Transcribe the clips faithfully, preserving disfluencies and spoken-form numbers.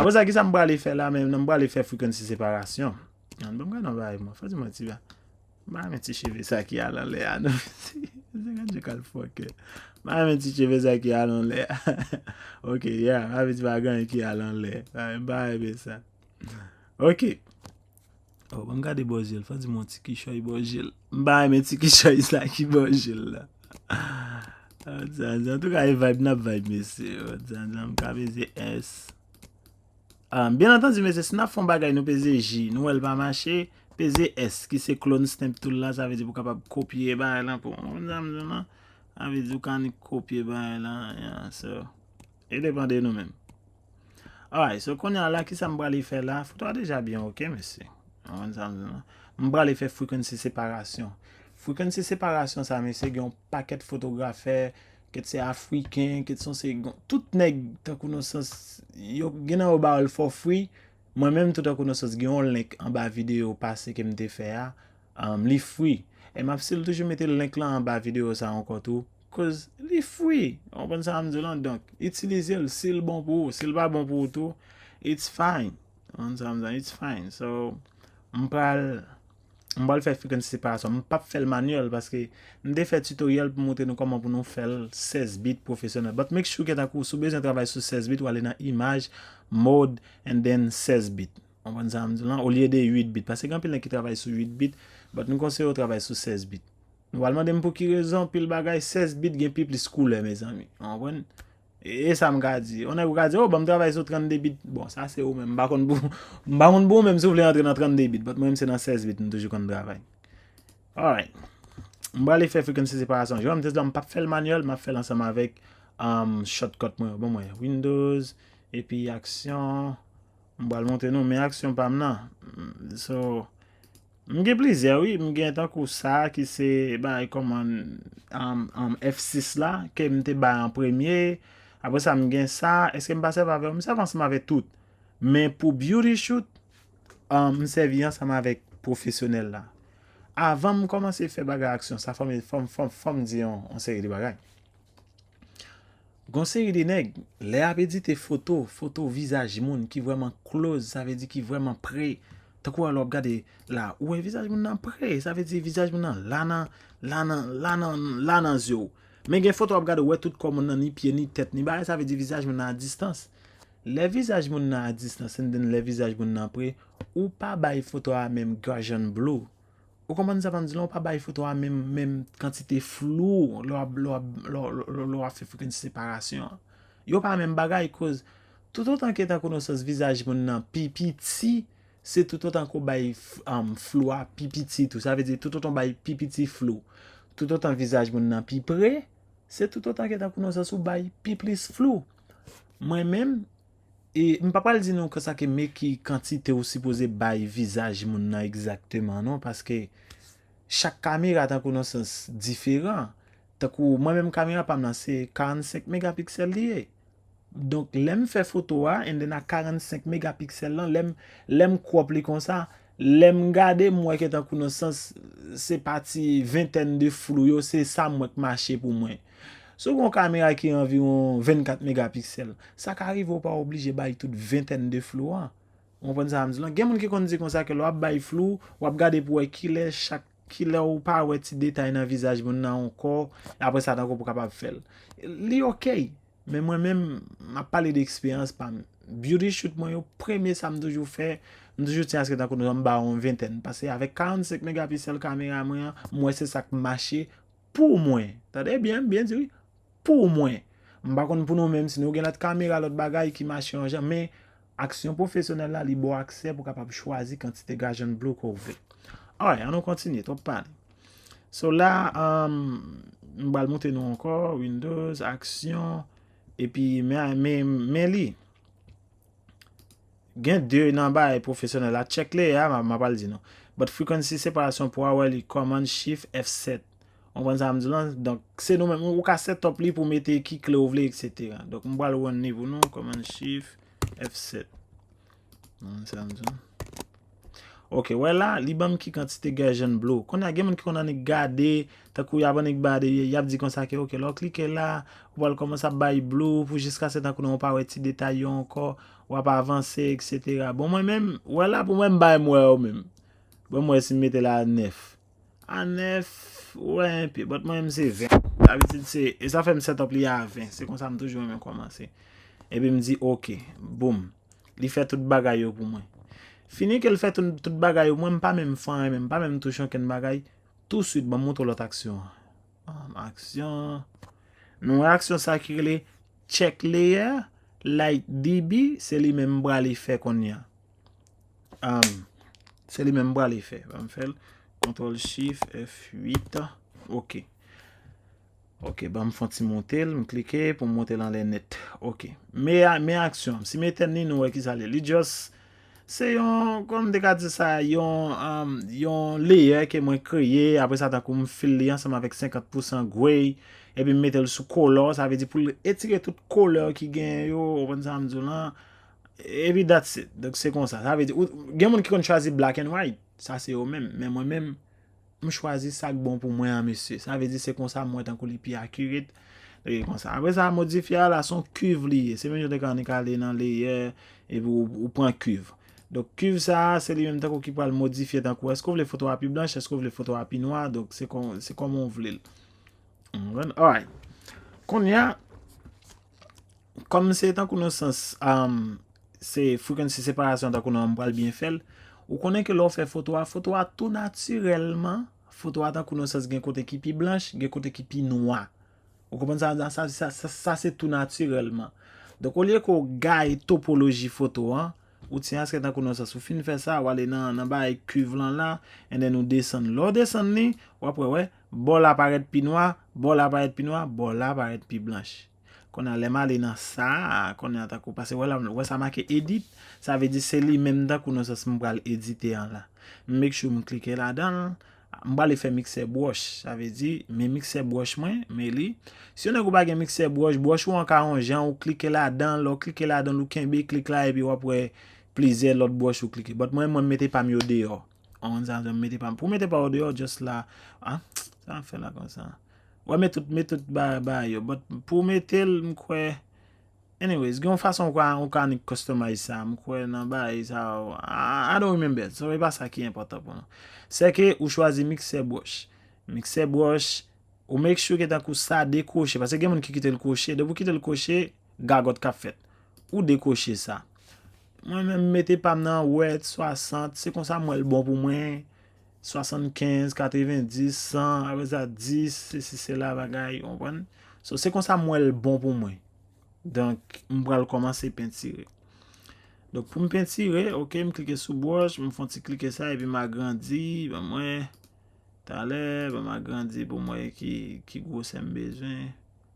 Bon, sa ki sa m prale fè la menm? Non, m prale fè frequency separasyon. An, ban m gade yon bagay, mwen. Fò di mwen ti ba. M pa renmen ti cheve sa ki al anlè a, non. Se gade je kal fòkè. M pa renmen ti cheve sa ki al anlè a. Ok, yeah, m pa vle di pa gen anyen ki al anlè. M pa renmen sa. Ok. Oh, ban m gade bò je l. Fò di mwen ti kichòy bò je l. M pa renmen ti kichòy sa ki bò je l la. Antouka, e vibe n ap vibe, mesye. Antouka, m ka peze S. Ah, byen antandi, mesye, si n ap fè yon bagay, nou peze J, nou wè l pa mache, peze S, ki se clone stamp tool la, sa vle di pou kapab kopye bagay lan pou, ou konprann sa m di w lan? Sa vle di ou ka annik kopye bagay lan, yeah, so, e depann de nou menm. Alright, so kounye a la, ki sa m prale fè la? Foto a deja byen ok, mesye. Ou konprann sa m di w lan? M prale fè frequency separasyon. Frequency separasyon sa, mesye, gen yon pakèt fotografè, kèt se Afriken, kèt se yon se, tout nèg tankou nan sans, yo gen nan yo ba w l for free. Mwen menm tou tankou nan sans, gen yon link anba videyo pase ke m te fè a, um, li free. E m ap still toujou mete link lan anba videyo sa ankò tou, cause li free. Ou konprann sa m di w lan? Donk, itilize l si l bon pou ou. Si l pa bon pou ou tou, it's fine. Ou konprann sa m di w lan? It's fine. So, m pral M pral fè frequency separasyon. M p ap fè l manyèl paske m te fè tutorial pou montre nou kòman pou nou fè l sèz bit pwofesyonèl. But make sure ke tankou si w bezwen travay sou sèz bit, w ale nan imaj, mode, and then sèz bit. Ou konprann sa m di w lan? Olye de uit bit. Paske gen anpil nèg ki travay sou uit bit, but nou konseye yo travay sou sèz bit. Nou pral mande m pou ki rezon, pil bagay, sèz bit gen pi plis koulè, mezanmi. Ou konprann? E, e sa m ka di. Yon nèg ou ka di, "Oh, ban m travay sou trannde bit." Bon, sa se ou menm. M pa konn pou, m pa konn pou ou menm si w vle antre nan trannde bit. But mwen menm se nan sèz bit m toujou konn travay. Alright. M prale fè frequency separasyon. Jan m te di w, m p ap fè l manyèl, m ap fè l ansanm avèk, um, shortcut mwen yo. Bon, mwen, Windows, epi aksyon. M pral montre nou, men aksyon pa m nan. So, M gen plizyè, wi. M gen tankou sa ki se bagay kòmann, um, um, F sis la, ke m te bay an premye. Apre sa, m gen sa. Èske m pa sèvi avè yo? M sèvi ansanm avè tout. Men pou beauty shoot, um, m sèvi ansanm avèk pwofesyonèl la. Avan m kòmanse fè bagay aksyon sa, fò m, fò m, fò m, fò m di yon, yon seri de bagay. Gon seri de nèg, lè y ap edite foto, foto vizaj moun ki vrèman close, sa vle di ki vrèman pre. Tankou lè w ap gade la, ou wè vizaj moun nan pre, sa vle di vizaj moun nan la nan, la nan, la nan, la nan zye w. Men gen foto w ap gade, ou wè tout kò moun nan, ni pye, ni tèt, ni bagay, sa vle di vizaj moun nan a distans. Lè vizaj moun nan a distans, and then lè vizaj moun nan pre, ou pa bay foto a menm Gaussian blur. Ou konprann sa m ap di w lan, ou pa bay foto a menm, menm kantite flou lè w ap, lè w ap, lè w, lè w, lè w ap fè frequency separasyon an. Yo pa menm bagay, koz toutotan ke tankou nan sans vizaj moun nan pi piti, se toutotan ke w bay f-, um, flou a pi piti tou. Sa vle di toutotan w bay pi piti flou, toutotan vizaj moun nan pi pre, se toutotan ke tankou nan sans ou bay pi plis flou. Mwen menm, E m pa pral di nou konsa ke men ki kantite ou sipoze bay vizaj moun nan egzakteman non, paske chak kamera tankou nan sans diferan. Tankou mwen menm kamera pa m nan se karannsenk megapiksèl li ye. Donk lè m fè foto a, and then a karannsenk megapiksèl lan, lè m, lè m crop li konsa, lè m gade m wè ke tankou nan sans se pati ventèn de flou yo, se sa m wè k mache pou mwen. Si w gen yon kamera ki anviwon vennkat megapiksèl, sa ka rive w pa oblije bay tout ventèn de flou an. Ou konprann sa m di lan? Gen moun ki konn di konsa ke lè w ap bay flou, w ap gade pou wè kilè chak, kilè ou pa wè ti detay nan vizaj moun nan ankò, apre sa tankou pou kapab fè l. Li ok, men mwen menm, m ap pale de eksperyans pa m. Beauty shoot mwen yo, premye sa m toujou fè, m toujou tyen aske tankou nou m ba yon ventèn. Paske avèk karannsenk megapiksèl kamera mwen an, m wè se sa k mache pou mwen. Tande byen, m byen di wi. Pou mwen. M pa konn pou nou menm, si nou gen lòt kamera, lòt bagay ki mache yon jan, men aksyon pwofesyonèl la, li ba w aksè pou kapab chwazi kantite Gaussian blur ke w vle. Alright, ann nou kontinye, twòp pale. So la, um, m pral montre nou ankò, Windows, aksyon, epi men, men, men li. Gen de nan bagay pwofesyonèl la, check le a, m a, m a pral di nou. But frequency separasyon pou a wè li, Command Shift F sèt. Ou konprann sa m di lan? Donk, se nou menm, ou ka set up li pou mete ki kle ou vle, et cetera. Donk, m pral run li pou nou, Command Shift F sèt. Ou konprann sa m di lan? Ok, wè la, li ban m ki kantite Gaussian blur. Kounye a, gen moun ki konn annik gade, tankou y ap annik gade, y ap di konsa ke, ok, lè w klike la, ou pral kòmanse ap bay blur pou jiskaske tankou nou pa wè ti detay yo ankò, w ap avanse, etsetera. Bon, mwen menm, wè la, pou mwen, m bay m wè yo menm. Bon, mwen si m mete la a nèf. A nèf, wè enpe, but mwen menm se ven. Dabitid se, e sa fè m set up li a ven. Se konsa m toujou renmen kòmanse. Epi m di, ok, boom. Li fè tout bagay yo pou mwen. Fini ke l fè tout, tout bagay yo, mwen m pa menm fè anyen menm, m pa menm touche okenn bagay. Touswit, ban m montre w lòt aksyon an. Um, aksyon. Nou wè aksyon sa ki rele check layer, light D B, se li menm m prale fè kounye a. Um, se li menm m prale fè. Ban m fè l. Control Shift F uit. Ok. Ok, ban m fè yon ti monte l, m klike pou m monte l anlè nèt. Ok. Men, men aksyon. Si m etèn li, nou wè ki sa l ye. Li just, se yon, kòman m te ka di sa, yon, um, yon layer ke mwen kreye, apre sa, tankou m fill li ansanm avèk senkant pousan gray, epi m mete l sou color, sa vle di pou l etire tout couleur ki genyen yo, ou konprann sa m di w lan. Epi that's it. Donk, se konsa. Sa vle di, ou, gen moun ki konn chwazi black and white, sa se yo menm. Men mwen menm, m chwazi sa k bon pou mwen an, mesye. Sa vle di se konsa m wè tankou li pi accurate. Donk, e konsa. Apre sa, modifye a la, se yon kuiv li ye. Se menm jan w te ka annik ale nan layer, epi ou, ou pran kuiv. Donk, kuiv sa a, se li menm tankou ki pral modifye tankou, èske w vle foto a pi blanch, èske w vle foto a pi nwa, donk se kon, se kòman w vle l. Ou konprann? Alright. Kounye a, kòm se tankou nan sans, um, se frequency separation tankou nan m pral byen fè l, ou konnen ke lè w fè foto a, foto a tou natirèlman, foto a tankou nan sans gen kote ki pi blanch, gen kote ki pi nwa. Ou konprann sa, sa, sa, sa, sa se tou natirèlman. Donk, olye ke w gaye topoloji foto an, ou tyen aske tankou nan sans ou fin fè sa, w ale nan, nan bagay kuiv lan la, and then ou desann. Lè w desann li, w ap wè, wè, bò la parèt pi nwa, bò la parèt pi nwa, bò la parèt pi blanch. Kounye a, lè m ale nan sa a, kounye a tankou, paske wè la, wè sa make edit, sa vle di se li menm tankou nan sans m pral edite an la. M make sure m klike ladan l, m prale fè mixer brush, sa vle di, men mixer brush mwen, men li. Si yon nèg ou pa gen mixer brush, brush ou an ka yon jan, ou klike ladan l, lè w klike ladan l, ou kenbe klik la, epi w ap wè plizyè lòt brush ou klike. But mwen, mwen mete pa m yo deyò. Ou konprann sa, m mete pa m. Pou mete pa w deyò, just la, ah, sa m fè la konsa. Wè, met tout, met tout ba, ba yo. But pou mete l, m kwè, anyways, gen yon fason ou ka, ou ka annik customize sa. M kwè nan bagay sa, I, I don't remember. So, e pa sa ki enpòtan pou nou. Se ke ou chwazi mixer brush. Mixer brush, ou make sure ke tankou sa dekwoche. Paske gen moun ki kite l kwoche. Depi ou kite l kwoche, gagòt k ap fèt. Ou dekwoche sa. Mwen menm, m mete pa m nan wet, swasant, se konsa m wè l bon pou mwen. Swasannkenz, katrevenndis, san, apre sa dis, sesi, sela, bagay, ou konprann? So, se konsa m wè l bon pou mwen. Donk, m pral kòmanse pentire. Donk, pou m pentire, ok, m klike sou brush, m fè yon ti klike sa, epi m agrandi, ban mwen, talè, ban m agrandi pou m wè ki, ki gwosè m bezwen.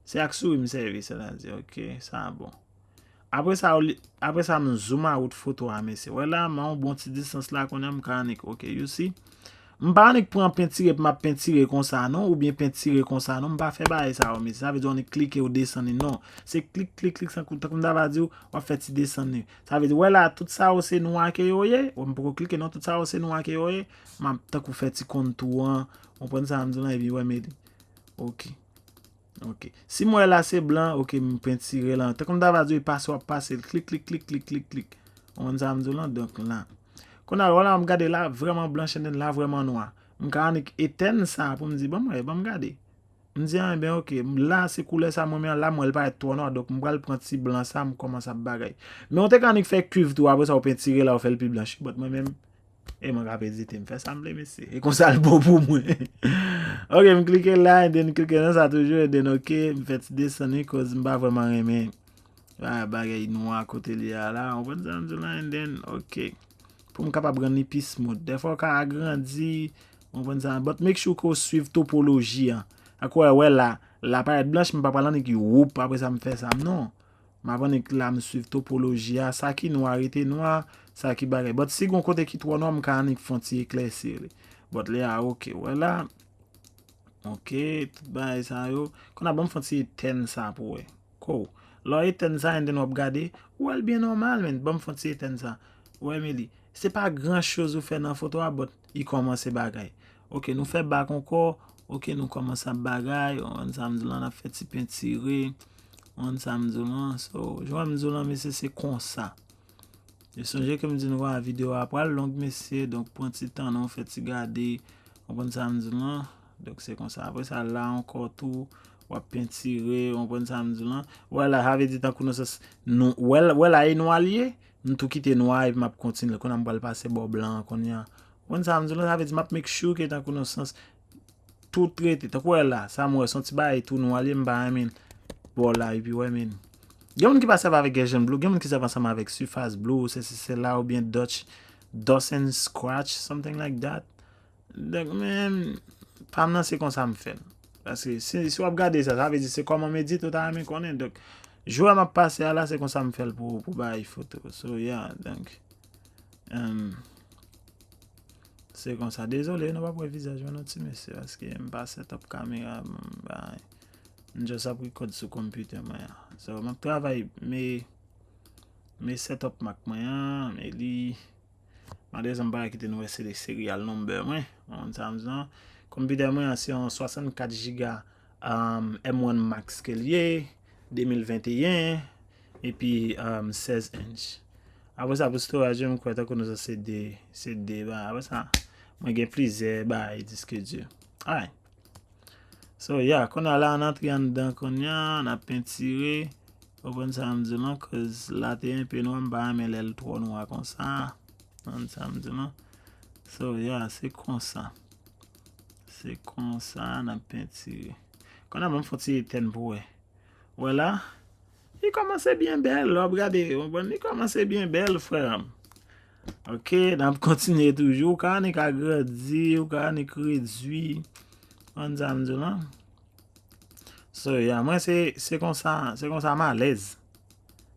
Se ak souri m sèvi, sètadi, ok, sa bon. Apre sa, ou li, apre sa, m zoom out foto a, mesye. Wè la, m a yon bon ti distans la, kounye a m ka annik, ok, you see? M pa annik pran pentire epi m ap pentire konsa, non, oubyen pentire konsa, non, m pa fè bagay sa yo, mesye. Sa vle di, w annik klike, w desann li, non. Se klik, klik, klik, tankou, tankou m ta va di w, w ap fè ti desann li. Sa vle di, wè la, tout sa yo se nwa ke yo ye. Wè, m poko klike, non, tout sa yo se nwa ke yo ye. M ap tankou fè ti kontou an. Ou konprann sa m di w lan, epi wè, mete. Ok. Ok. Si m wè la se blan, ok, m pentire la. Tankou m ta va di w, e pase w ap pase l. Klik, klik, klik, klik, klik, klik. Ou konprann sa m di w lan? Donk, la. Kounye a, wè la, m gade la, vrèman blanch, and then la, vrèman nwa. M ka annik etèn sa pou m di, ban m wè, ban m gade. M di, ah, enben, ok, la, se koulè sa mwen renmen an, la, m wè l parèt twò nwa, donk m pral pran ti blan sa, m kòmanse ap bagay. Men w te ka annik fè kuiv tou, apre sa, w pentire la, w fè l pi blanch. But mwen menm, e mwen k ap edite, m fè sa m vle, mesye. E konsa l bon pou mwen. Ok, m klike la, and then klike nan sa toujou, and then, ok, m fè ti desann li, cause m pa vrèman renmen, ah, bagay nwa kote li a la, ou konprann sa m di w lan, and then, ok. Pou m kapab rann li pi smooth. Dèfwa, w ka agrandi, ou konprann sa, but make sure ke w swiv topoloji an. Ak wè, wè la, la parèt blanch, m pa pral annik woup, apre sa, m fè sa, non. M ap annik la, m swiv topoloji a. Sa ki nwa rete nwa, sa ki bagay. But si gon kote ki twò nwa, m ka annik fè yon ti eklèsi li. But lè a, ok, wè la. Ok, tout bagay sa yo. Kounye a ban m fè yon ti etèn sa pou wè. Ko. Lè w etèn sa, and then w ap gade, ou wè l byen nòmal, men ban m fè yon ti etèn sa. Ou wè, men li. Se pa gran choz ou fè nan foto a, but i kòmanse bagay. Ok, nou fè bak ankò. Ok, nou kòmanse ap bagay. Ou konn sa m di w lan, n ap fè ti pentire. Ou konn sa m di w lan. So, jan m di w lan, mesye, se konsa. E sonje ke m di nou a, videyo a pral long, mesye. Donk, pran ti tan nou, fè ti gade. Ou konn sa m di w lan. Donk, se konsa. Apre sa, la ankò tou, w ap pentire. Ou konn sa m di w lan. Wè la, sa vle di tankou nan sans, nou, wè, wè la, e nwa l ye. M tou kite nwa epi m ap kontinye. Kounye a m pral pase bò blan an kounye a. Ou konn sa m di w lan, sa vle di m ap make sure ke tankou nan sans, tout rete. Tankou wè la, sa m wè, se yon ti bagay tou nwa l ye, m pa renmen bò la, epi wè, men. Gen moun ki pa sèvi avèk Gaussian Blur, gen moun ki sèvi ansanm avèk Surface Blur, se, se, se la, oubyen Dutch, Dust and Scratch, something like that. Donk, men, pa m nan se konsa m fè l. Paske si, si w ap gade sa, sa vle di se kòman m edit ou ta renmen konnen. Donk, jwè m ap pase a la, se konsa m fè l pou, pou bay foto. So, yeah, donk, um, se konsa. Dezole, nou p ap wè vizaj mwen non ti mesye, paske m pa set up kamera, m bay. M just ap record sou konpitè mwen an. So, m ap travay, me, me set up Mac mwen an, me li, Malerezman, m pa ka kite nou wè se serial number mwen. Ou konn sa m di lan. Konpitè mwen an se yon swasannkat giga, um, M one Max ke l ye, de mil venteyen, epi, um, sèz inch. Apre sa, pou storage, m kwè tankou nou sa se de, se de ba. Apre sa, mwen gen plizyè bagay disk di. Alright. So, yeah, kounye a la, n antre anndan kounye a, n ap pentire. Ou konprann sa m di w lan, cause la te enpe nwa, m pa renmen lè l twò nwa konsa. Ou konprann sa m di w lan? So, yeah, se konsa. Se konsa, n ap pentire. Kounye a, ban m fè yon ti etèn pou wè. Wè la? Li kòmanse byen bèl, lè w ap gade, ou konprann? Li kòmanse byen bèl, frè m. Ok, n ap kontinye toujou. Ou ka annik agrandi, ou ka annik redui. Ou konprann sa m di w lan? So, yeah, mwen se, se konsa, se konsa m alèz.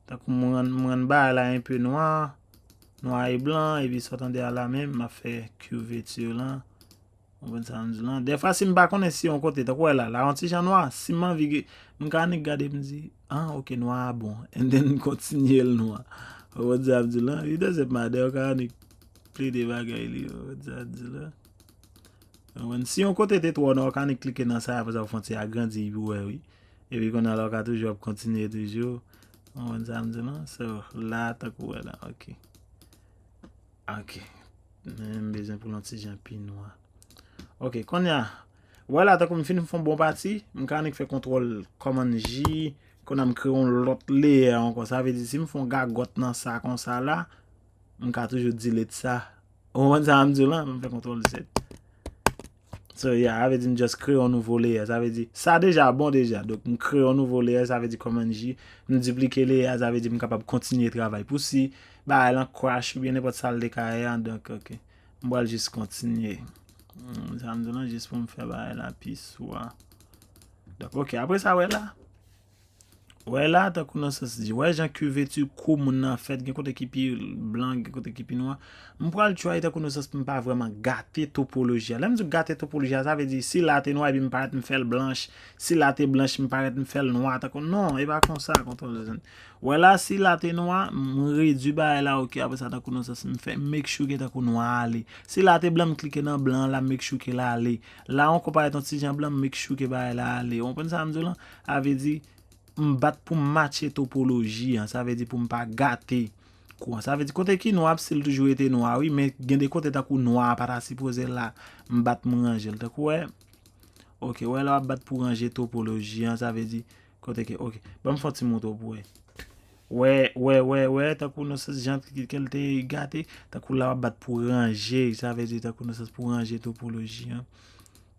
Tankou m rann, m rann bagay la enpe nwa, nwa e blan, epi sa w tande a la menm, m ap fè kivèti lan. Ou konprann sa m di w lan? Dèfwa, si m pa konnen si yon kote, tankou wè la, la yon ti jan nwa, si m anvi, m ka annik gade, m di, ah, ok, nwa a bon. And then, m kontinye l nwa. Ou konprann sa m di w lan? It doesn't matter, ou ka annik plede bagay li, ou konprann sa m di w lan? Ou konprann? Si yon kote te twò nwa, ou ka annik klike nan sa, apre sa, ou fè yon ti agrandi pou wè, wi. Epi kounye a la, ou ka toujou ap kontinye toujou. Ou konprann sa m di w lan? So, la, tankou wè la, ok. Ok. Men m bezwen pou l yon ti jan pi nwa. Ok, kounye a, wè la, tankou m fin fè yon bon pati, m ka annik fè kontwòl Command J, kounye a m kreye yon lòt layer ankò. Sa vle di, si m fè yon gagòt nan sa konsa la, m ka toujou delete sa. Ou konprann sa m di w lan? M fè kontwòl Z. So, yeah, sa vle di m just kreye yon nouvo layer. Sa vle di, sa deja bon deja. Donk, m kreye yon nouvo layer, sa vle di Command J. M diplike layer, sa vle di m kapab kontinye travay. Pou si bagay lan crash oubyen nenpòt sa l te ka ye a, donk, ok. M pral jis kontinye. Hmm, sa m di w lan, jis pou m fè bagay la pi swa. Donk, ok, apre sa, wè la. Wè la, tankou nan sans di, wè jan kivèti kou moun nan fèt, gen kote ki pi blan, gen kote ki pi nwa. M pral try tankou nan sans pou m pa vrèman gate topoloji a. Lè m di gate topoloji a, sa vle di, si la te nwa epi m parèt m fè l blanch, si la te blanch, m parèt m fè l nwa, tankou, non, e pa konsa, kontwòl Z. Wè la, si la te nwa, m redui bagay la, ok, apre sa, tankou nan sans m fè, m make sure ke tankou nwa a ale. Si la te blan, m klike nan blan an la, m make sure ke l ale. La ankò parèt yon ti jan blan, m make sure ke bagay la ale. Ou konprann sa m di w lan? Sa vle di, m bat pou m matche topoloji an, sa vle di pou m pa gate kou an. Sa vle di kote ki nwa ap still toujou rete nwa, wi, men gen de kote tankou nwa a pa ta sipoze la, m bat m ranje l. Tankou wè, ok, wè la w ap bat pou ranje topoloji an, sa vle di kote ki, ok, ban m fè yon ti montre w pou wè. Wè, wè, wè, wè, tankou nan sans jan ke l te gate, tankou la w ap bat pou ranje, sa vle di tankou nan sans pou ranje topoloji an.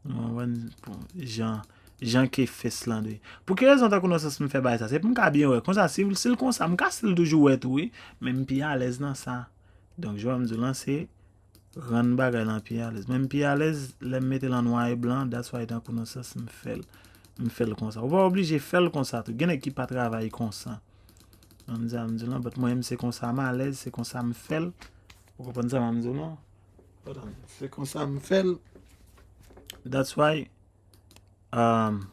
Ou konprann? Bon, jan, jan ke fès lan dwe. Pou ki rezon tankou nan sans m fè bagay sa? Se pou m ka byen wè. Konsa, si, si l konsa, m ka still toujou wè tou, wi. Men m pi alèz nan sa. Donk, jan m di w lan, se rann bagay lan pi alèz. Men m pi alèz, lè m mete l an nwa e blan, that's why tankou nan sans m fè l. M fè l konsa. Ou pa oblije fè l konsa tou. Gen nèg ki pa travay konsa. Ou konprann sa m di w lan, but mwen menm se konsa m alèz, se konsa m fè l. Ou konprann sa m di w lan? Hold on. Se konsa m fè l. That's why, um,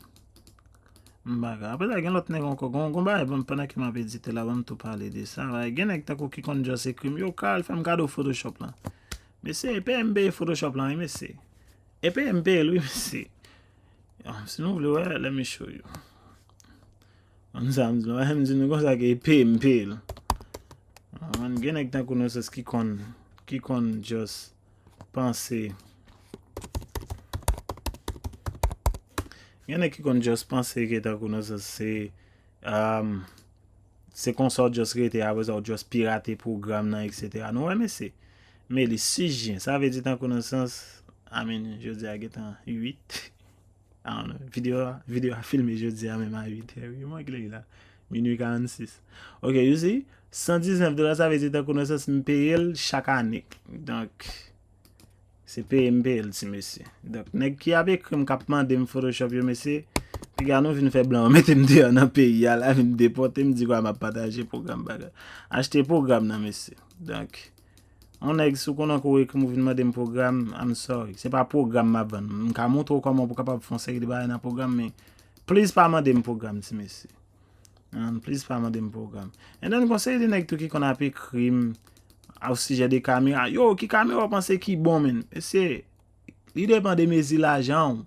M pa ka. Apre sa, gen lòt nèg ankò. Gon, gon bagay, bon, pandan ke m ap edite la, ban m tou pale de sa. Bagay, gen nèg tankou ki konn just ekri m, yo, Carl, fè m kado Photoshop lan. Mesye, e peye m peye Photoshop lan, wi, mesye. E peye m peye l, wi, mesye. Ah, si nou vle wè, let me show you. Konn sa m di nou, m di nou konsa ke e peye m peye l. Ah, man, gen nèg tankou nou sòs ki konn, ki konn just panse. Gen nèg ki konn just panse ke tankou nou sòs se, um, se konsa w just rete, apre sa w just pirate pwogram nan, et cetera. Nou wè, mesye. Men li sijyen, sa vle di tankou nan sans, I mean, jodi a gentan uit. I don't know. Videyo a, videyo a filme jodi a menm a uit è, wi. Mwen ki lè la? Minui karannsis. Ok, you see? San diznèf dola, sa vle di tankou nan sans m peye l chak ane. Donk, se peye m peye l, ti mesye. Donk, nèg ki ap ekri m, k ap mande m Photoshop yo, mesye, piga nou vin fè blan yo mete m deyò nan peyi a la, vin depòte m, di kwa m ap pataje pwogram bagay. Achte pwogram nan, mesye. Donk, yon nèg, si w konnen ke w ekri m, ou vin mande m pwogram, I'm sorry. Se pa pwogram m ap vann. M ka montre w kòman pou w kapab fè yon seri de bagay nan pwogram, men please pa mande m pwogram, ti mesye. An, please pa mande m pwogram. And then, gon seri de nèg tou ki konn ap ekri m a sijè de kamera. Yo, ki kamera w panse ki bon, menn? Mesye, li depann de mezi lajan w.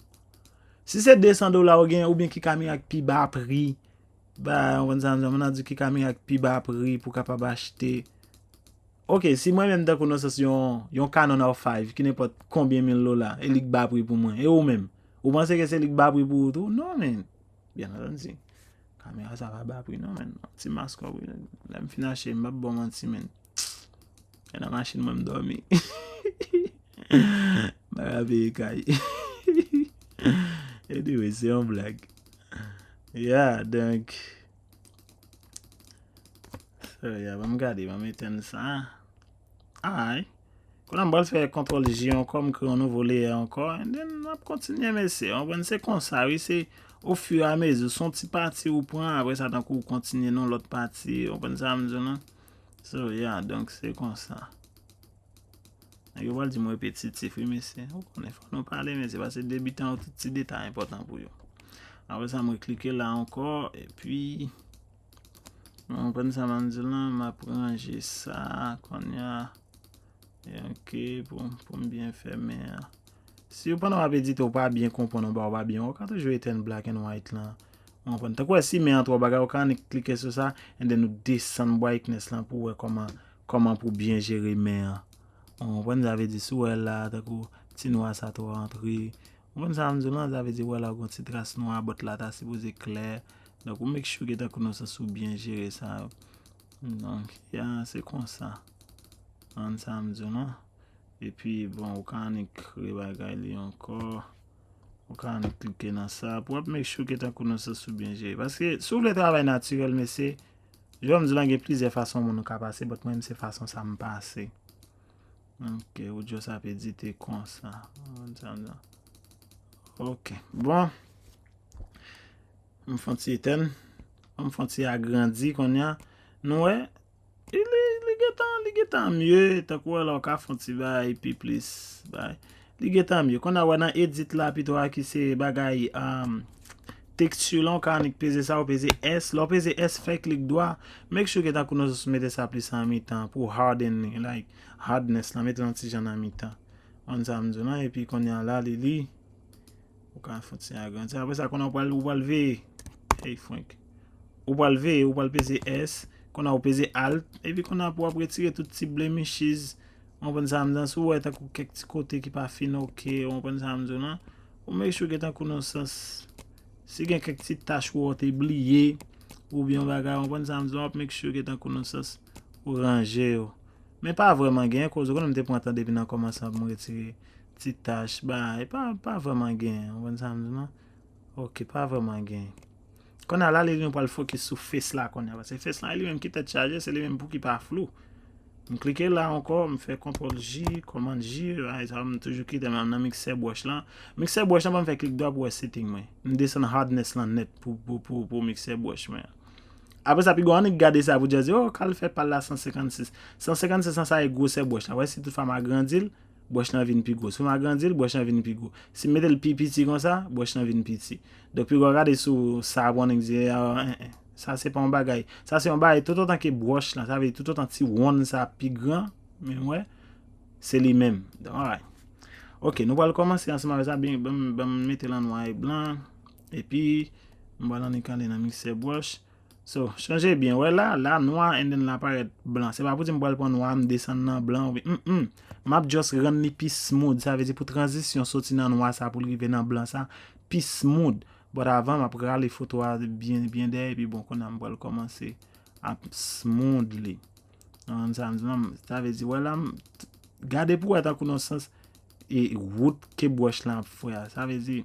Si se de san dola w gen, oubyen ki kamera ki pi ba pri, ba, w konn sa m di, mwen ap di ki kamera ki pi ba pri pou kapab achte. Ok, si mwen menm tankou nan sans yon, yon Canon R five ki nenpòt konbyen mil dola, e li k ba pri pou mwen. E ou menm? Ou panse ke se li k ba pri pou ou tou? Non, men. Byen antandi. Kamera sa pa ba pri non, men. Ti maskòb, wi. Lè m fin achte, m p ap ba w manti, men. E nan machin mwen m dòmi. M pa ka peye kay. Anyway, se yon blag. Yeah, donk. So, yeah, ban m gade, ban m etenn sa. Alright. Kounye a m pral fè kontwòl J ankò, m kreye yon nouvo layer ankò, and then m ap kontinye, mesye. W konprann, se konsa, wi, se au fur et à mesure. Se yon ti pati ou pran, apre sa, tankou ou kontinye nan lòt pati, w konprann sa m di w lan? So, yeah, donk se konsa. Nèg yo pral di m repetitif, wi, mesye. Ou konnen, fò nou pale, mesye, paske debitan yo, tout ti detay enpòtan pou yo. Apre sa, mwen klike la ankò, epi, w konprann sa m ap di w lan, m ap ranje sa, kounye a. Ok, pou, pou m byen fèmen an. Si w pandan w ap edite, w pa byen konprann, w pa, w pa byen, w ka toujou etenn black and white lan. W konprann? Tankou wè si men an twò bagay, w ka annik klike sou sa, and then ou desann brightness lan pou w wè kòman, kòman pou byen jere men an. W konprann? Sa vle di si w wè la, tankou ti nwa sa twò antre. W konprann sa m di w lan? Sa vle di w wè la, w gen yon ti tras nwa, bòt la ta sipoze klè. Donk, ou make sure ke tankou nan sans ou byen jere sa yo. Donk, ya, se konsa. Konprann sa m di w lan? Epi, bon, ou ka annik rebagay li ankò. Ou ka annik klike nan sa. Pou w ap make sure ke tankou nan sans ou byen jere. Paske, si w vle travay natirèl, mesye, jan m di w lan, gen plizyè fason moun ka pase, but mwen menm se fason sa m pase. Ok, ou just ap edite konsa. Ou konprann sa m di w lan? Ok, bon. M fè yon ti etenn. M fè yon ti agrandi kounye a. Nou wè, li, li, li gentan, li gentan mye. Tankou wè la, w ka fè yon ti bagay pi plis. Bagay. Li gentan mye. Kounye a, wè nan edit la, pito a ki se bagay, um, texture lan, w ka annik peze sa, ou peze S. Lè w peze S, fè klik dwa. Make sure ke tankou nou sou mete sa plis an mitan pou harden li, like, hardness lan, mete l yon ti jan nan mitan. Konn sa m di w lan, epi kounye a la, li, li, ou ka fè yon ti agrandi. Apre sa, kounye a ou pral, ou pral veye. Hey, Frank. Ou pral veye, ou pral peze S, kounye a ou peze Alt, epi kounye a pou w ap retire tout ti blemishes. Ou konprann sa m di w lan, si w wè tankou kèk ti kote ki pa fin ok, ou konprann sa m di w lan, ou make sure ke tankou nan sans, si gen kèk ti tach ou wè w te bliye, oubyen yon bagay, ou konprann sa m di w lan, w ap make sure ke tankou nan sans, ou ranje yo. Men pa vrèman gen, koz ou konnen m te pran tan depi nan kòmansman pou m retire ti tach, bagay, pa, pa vrèman gen, ou konprann sa m di w lan? Ok, pa vrèman gen. Kounye a la, li, nou pral focus sou face la kounye a, paske face la, li menm ki tèt chaje, se li menm pou ki pa flou. M klike la ankò, m fè kontwòl J, kòmand J, bagay sa yo, m toujou kite m nan mixer brush lan. Mixer brush lan, ban m fè klik dwa pou wè setting mwen. M desann hardness lan nèt pou, pou, pou, pou mixer brush mwen an. Apre sa, piga w annik gade sa pou w di, oh, Carl fè pal la san senkannsis. San senkannsis lan, sa e gwosè brush la. Wè, si toutfwa m agrandi l, Bròch lan vin pi gwo. Si m agrandi l, bròch lan vin pi gwo. Si m mete l pi piti konsa, bròch lan vin piti. Donk, piga w gade sou sa, w ap wè nèg di, "Ah, eh, eh, sa se pa yon bagay." Sa se yon bagay, toutotan ke bròch lan, sa vle di toutotan ti wonn sa pi gran, men wè, se li menm. Donk, alright. Ok, nou pral kòmanse ansanm avè sa, byen, ban m, ban m mete l an nwa e blan, epi m pral annik ale nan miksè bròch. So, chanje byen, wè la, la nwa, and then la parèt blan. Se pa pou di m pral pran nwa, m desann nan blan, oubyen, mm, mm. M ap just rann li pi smooth, sa vle di pou tranzisyon soti nan nwa sa pou l rive nan blan sa, pi smooth. But avan, m ap rale foto a byen, byen dèyè, epi bon, kounye a m pral kòmanse ap smooth li. Ou konprann sa m di la? Sa vle di, wè la, m, gade pou wè tankou nan sans, e wout ke bròch lan ap fè a. Sa vle di,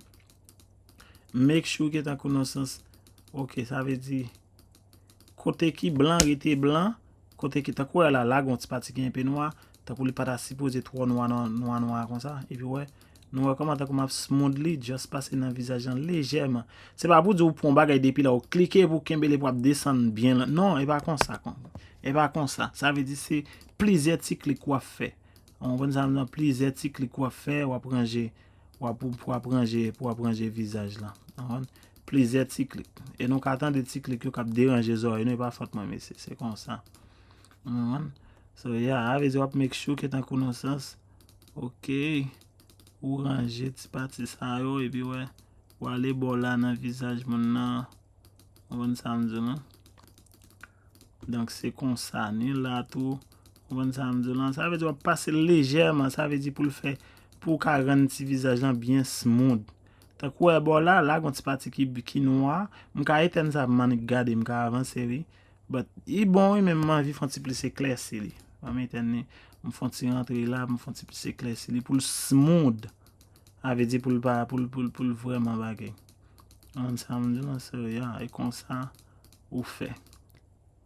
make sure ke tankou nan sans, ok, sa vle di, kote ki blan, rete blan, kote ki, tankou wè la, la gon ti pati ki enpe nwa, tankou li pa ta sipoze twò nwa, nwa, nwa, nwa konsa, epi wè, nou wè kòman tankou m ap smooth li, just pase nan vizaj lan lejèman. Se pa pou di w pran yon bagay depi la, ou klike pou w kenbe li pou ap desann byen lan. Non, e pa konsa, kon, e pa konsa. Sa vle di se plizyè ti klik w ap fè. Ou konprann sa m di w? Plizyè ti klik w ap fè, w ap ranje, w ap, w ap ranje, w ap ranje vizaj lan. Ou konprann? Plizyè ti klik. E nou ka tande ti klik yo k ap deranje zòrèy nou, e pa fòt mwen, mesye. Se konsa. Ou konprann? So, yeah, sa vle di w ap make sure ke tankou nan sans, ok, ou ranje ti pati sa yo, epi wè, ou ale bò la nan vizaj moun nan. Ou konprann sa m di w lan? Donk, se konsa, ni la tou. Ou konprann sa m di w lan? Sa vle di w ap pase l lejèman, sa vle di pou l fè, pou w ka rann ti vizaj lan byen smooth. Tankou wè bò la, la gon ti pati ki, ki nwa. M ka etèn sa pou m annik gade, m ka avanse, wi. But, li bon, wi, men m anvi fè yon ti plis eklèsi li. Ban m etèn li, m fè yon ti rantre la, m fè yon ti plis eklèsi li pou l smooth. Sa vle di pou l pa, pou l, pou l, pou l vrèman bagay. Ou konprann sa m di w lan? So, yeah, e konsa ou fè.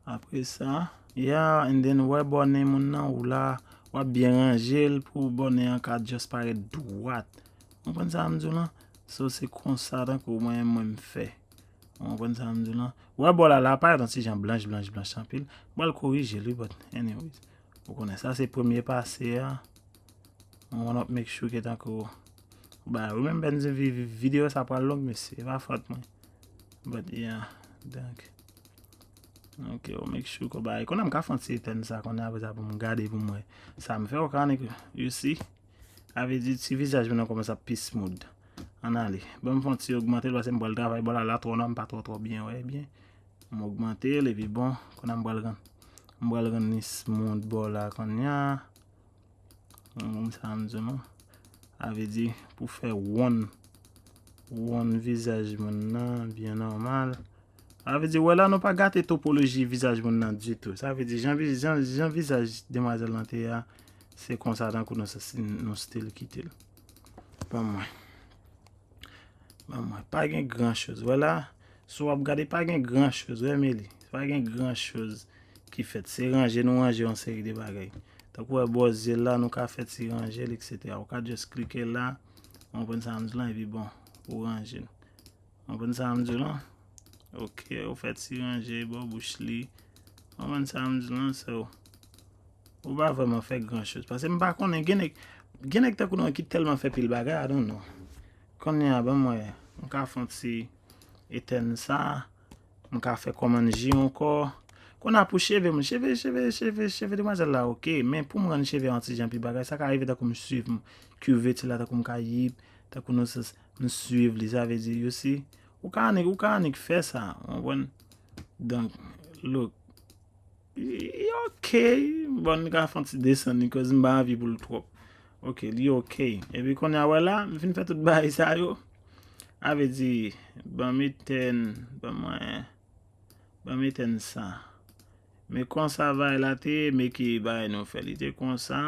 Apre sa, yeah, and then wè bò nen moun nan, ou la, w ap byen ranje l pou bò nen an ka just parèt dwat. Ou konprann sa m di w lan? So, se konsa tankou mwen, mwen m fè. Ou konprann sa m di w lan? Wè bò la, la parèt yon ti jan blanch, blanch, blanch anpil. M pral korije l, wi, but anyways. Ou konnen sa, se premye pase a. Ou konn ap make sure ke tankou, ba, ou menm bèn di vi-, vi-, videyo sa pral long, mesye, e pa fòt mwen. But yeah, donk, ok, ou make sure ke, ba, kounye a m ka fè yon ti etèn sa, kounye a apre sa pou m gade pou m wè sa m fè, ou ka annik, you see? Sa vle di ti vizaj mwen nan kòmanse ap pi smooth. Ann ale. Ban m fè yon ti ogmante l, paske m pral travay bò la, la twò nwa, m pa twò, twò byen wè byen. M ogmante l, epi bon, kounye a m pral rann, m pral rann li smooth bò la kounye a. Ou konprann sa m di w lan? Sa vle di, pou fè wonn, wonn vizaj moun nan byen nòmal. Sa vle di, wè la, nou pa gate topoloji vizaj moun nan ditou. Sa vle di, jan, vi-, jan, jan vizaj demwazèl lan te ye a, se konsa tankou nou, nou still kite l. Ban mwen. Ban mwen. Pa gen gran choz. Wè la, si w ap gade, pa gen gran choz. Wè, Meli. Pa gen gran choz ki fèt. Se ranje, nou ranje yon seri de bagay. Tankou wè bò zye l la, nou ka fè ti ranje l, etsetera. Ou ka just klike la, ou konprann sa m di w lan, epi bon, ou ranje l. Ou konprann sa m di w lan? Ok, ou fè ti ranje bò bouch li. Ou konprann sa m di w lan, so, ou pa vrèman fè gran choz. Paske m pa konnen, gen nèg, gen nèg tankou nou ki tèlman fè pil bagay, I don't know. Kounye a, ban m wè, m ka fè yon ti etèn sa, m ka fè kòmann ji ankò. Kounye a pou cheve moun, cheve, cheve, cheve, cheve demwazèl la, ok. Men pou m rann cheve a yon ti jan pi bagay, sa ka rive tankou m swiv m, kiveti la, tankou m ka yip, tankou nan sans, m swiv li, sa vle di, you see, ou ka annik, ou ka annik fè sa, ou konprann? Donk, look, li ok, bon, m ka fè yon ti desann li, cause m pa anvi pou l twòp. Ok, li ok. Epi kounye a, wè la, m fin fè tout bagay sa yo. Sa vle di, ban m etèn, ban mwen, ban m etèn sa. Men konsa bagay la te ye, men ki bagay nou fè. Li te konsa.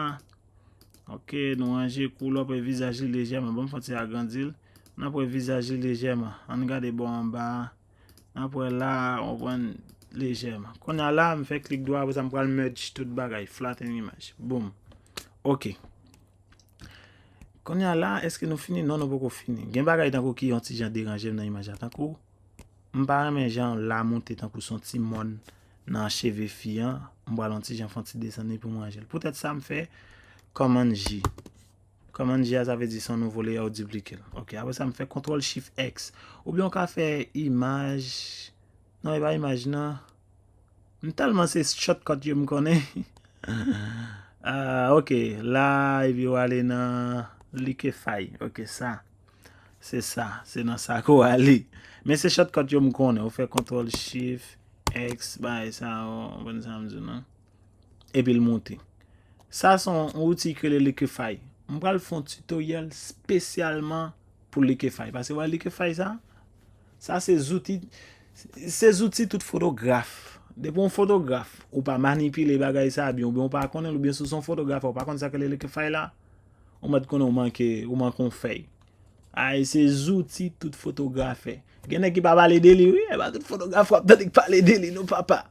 Ok, nou ranje koulè, apre vizaj li lejèman. Ban m fè yon ti agrandi l. N ap wè vizaj li lejèman. Ann gade bò anba a. N ap wè la, ou konprann, lejèman. Kounye a la, m fè klik dwa, apre sa m pral merge tout bagay, flatten imaj. Boom. Ok. Kounye a la, èske nou fini? Non, nou poko fini. Gen bagay tankou ki yon ti jan deranje m nan imaj la. Tankou, m pa renmen jan la moute tankou se yon ti mòn nan cheve fi an. M pral yon ti jan fè yon ti desann li pou m ranje l. Poutèt sa, m fè kòmann ji. Command G a, sa vle di se yon nouvo layer, ou diplike l. Ok, apre sa, m fè Control Shift X. Oubyen ou ka fè imaj. Non, e pa imaj, non. M tèlman se shortcut yo m konnen. Ah, ok, la, epi w ale nan Liquify. Ok, sa. Se sa, se nan sa ke w ale. Men se shortcut yo m konnen. Ou fè Control Shift X, bay sa, ou konprann sa m di w, non? Epi l moute. Sa se yon outi ki rele Liquify. M pral fè yon tutorial spesyalman pou Liquify. Paske wè Liquify sa, sa se zouti, se zouti tout fotograf. Depi yon fotograf, ou pa manipile bagay sa byen, oubyen ou pa konnen l, oubyen si w se yon fotograf, ou pa konn sa k rele Liquify la, ou mèt konnen ou manke, ou manke yon fèy. Ay, se zouti tout fotograf fè. Gen nèg ki pa pale de li, wi. E pa tout fotograf w ap tande k pale de li, non, papa.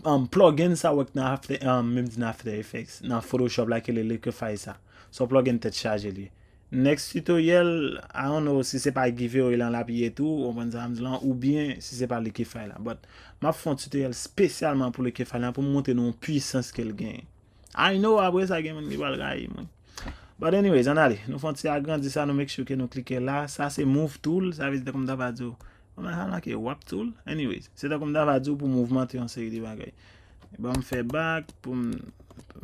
Um, plugin sa w wè k nan After, um, menm di nan After Effects, nan Photoshop la, ki rele Liquify sa. Se yon plugin tèt chaje li ye. Next tutorial, I don't know si se pa giveaway lan l ap ye tou, ou konprann sa m di lan, oubyen si se pa Liquify la. But, m ap fè yon tutorial spesyalman pou Liquify lan, pou m montre nou pwisans ke l genyen. I know, apre sa, gen moun ki pral rayi mwen. But anyways, ann ale. Nou fè yon ti agrandi sa, nou make sure ke nou klike la. Sa se move tool, sa vle di tankou m ta va di w. Mwen sa make warp tool. Anyways, se tankou m ta va di w pou mouvmante yon seri de bagay. Bon, m fè back pou m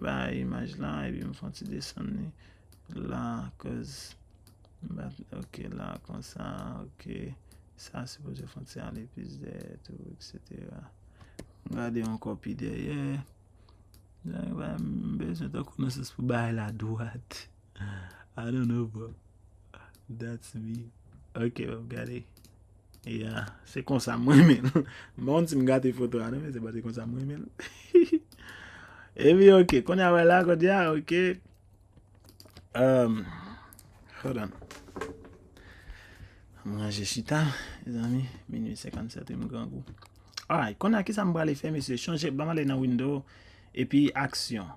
bay imaj la, epi m fè yon ti desann li. La, cause, m bat, ok, la, konsa, ok. Sa sipoze fè yon ti ale plis dèyè tou, et cetera. Gade yon kòpi dèyè. Mwen bezwen tankou nan sans pou bagay la dwat. I don't know, bro. That's me. Ok, bon, gade. Yeah, se konsa mwen menm. Bon, si m gate foto a, non, men se pa se konsa mwen menm. Epi, ok, kounye a wè la, kounye a, ok. Um, hold on. M ranje chita, mezanmi. Minui senkannsèt, wi, m grangou. Alright, kounye a, kisa m prale fè, mesye? Chanje, ban m ale nan window, epi aksyon.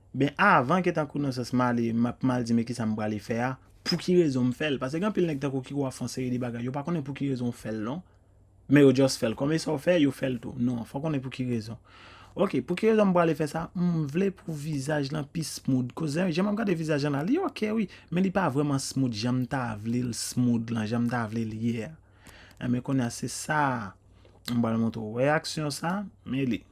Ben, avan ke tankou nan sans m ale, m ap mal di, men kisa m prale fè a, pou ki rezon m fè l? Paske gen anpil nèg tankou ki wè w ap fè yon seri de bagay, yo pa konnen pou ki rezon w fè l, non. Men yo just fè l. Kòm e sa w fè, yo fè l tou. Non, fò w konnen pou ki rezon. Ok, pou ki rezon m prale fè sa? M vle pou vizaj lan pi smooth. Koz jan m ap gade vizaj lan la, li ok, wi. Men li pa vrèman smooth jan m ta vle l smooth lan, jan m ta vle l ye a. Enben, kounye a, se sa. M pral montre w. Wè aksyon sa, men li.